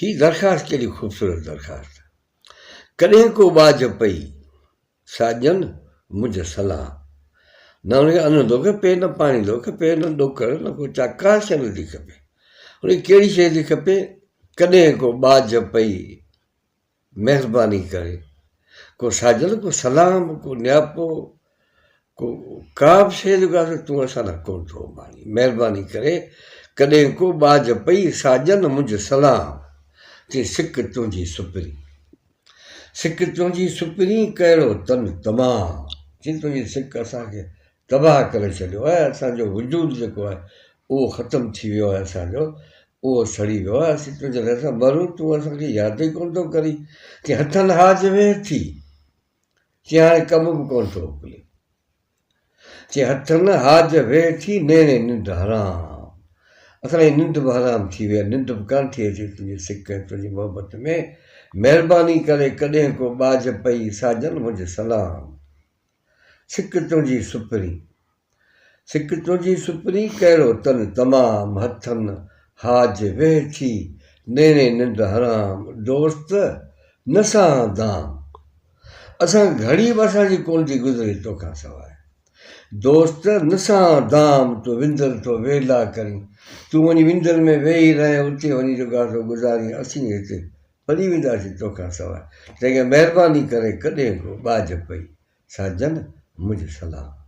هي درخواست ڪيڏي خوبصورت درخواست. ڪڏهن ڪو ٻاجهه پئي، ساڄن منجهه صلاح. نه هن کي ان ٿو کپي، نه پاڻي ٿو کپي، نه ڏوڪڙ، نه ڪو چا، ڪا شيء نٿي کپي. هن کي ڪهڙي شيء ٿي کپي؟ ڪڏهن ڪو ٻاجهه پئي، مهرباني ڪري ڪو ساجن، ڪو سلام، ڪو نياپو، ڪو ڪا به شيء جيڪا آهي تون اسان لاء ڪونه ٿو اماڻين. مهرباني ڪري ڪڏهن ڪو ٻاجهه پئي، ساجن منجهه سلام، چي سڪ تنهنجي سپرين. سڪ تنهنجي سپرين ڪهڙو تن تمام. چي تنهنجي سڪ اسان کي تباهه ڪري ڇڏيو آهي، اسان جو وجود جيڪو آهي اهو ختم ٿي ويو آهي، اسان جو اهو سڙي ويو آهي، اسين تنهنجي لاء اسان مرون، تون اسان کي ياد ئي ڪونه ٿو ڪرين. چي هٿن هاج ويهه ٿي، چي هاڻي ڪم به ڪونه ٿو اڪلي. چي هٿن هاج ويهه ٿي، نيڻي ننڊ حرام. اسان جي ننڊ به حرام ٿي وئي آهي، ننڊ به ڪانه ٿي اچي تنهنجي سڪ ۽ تنهنجي محبت ۾. مهرباني ڪري ڪڏهن ڪو ٻاجهه پئي، ساجن منهنجي سلام. سڪ تنهنجي سپرين، سڪ تنهنجي سپرين، ڪهڙو تن تمام، هٿن هاج ويهه ٿي، نيڻي ننڊ حرام، دوست نه سهان دام، اسان گهڙي به اسان جي ڪونه ٿي گذري توکان سواء، دوست نه سهان دام، تون وندر ٿو ويلا ڪرين، تون وڃي وندر ۾ ويهي رهين، اتي وڃي جڳهه ٿو گذارين، اسين هتي پري وينداسين توکان سواء، تنهن کي مهرباني ڪري ڪڏهن ڪو ٻاجهه پئي، ساجن منهنجي سلام.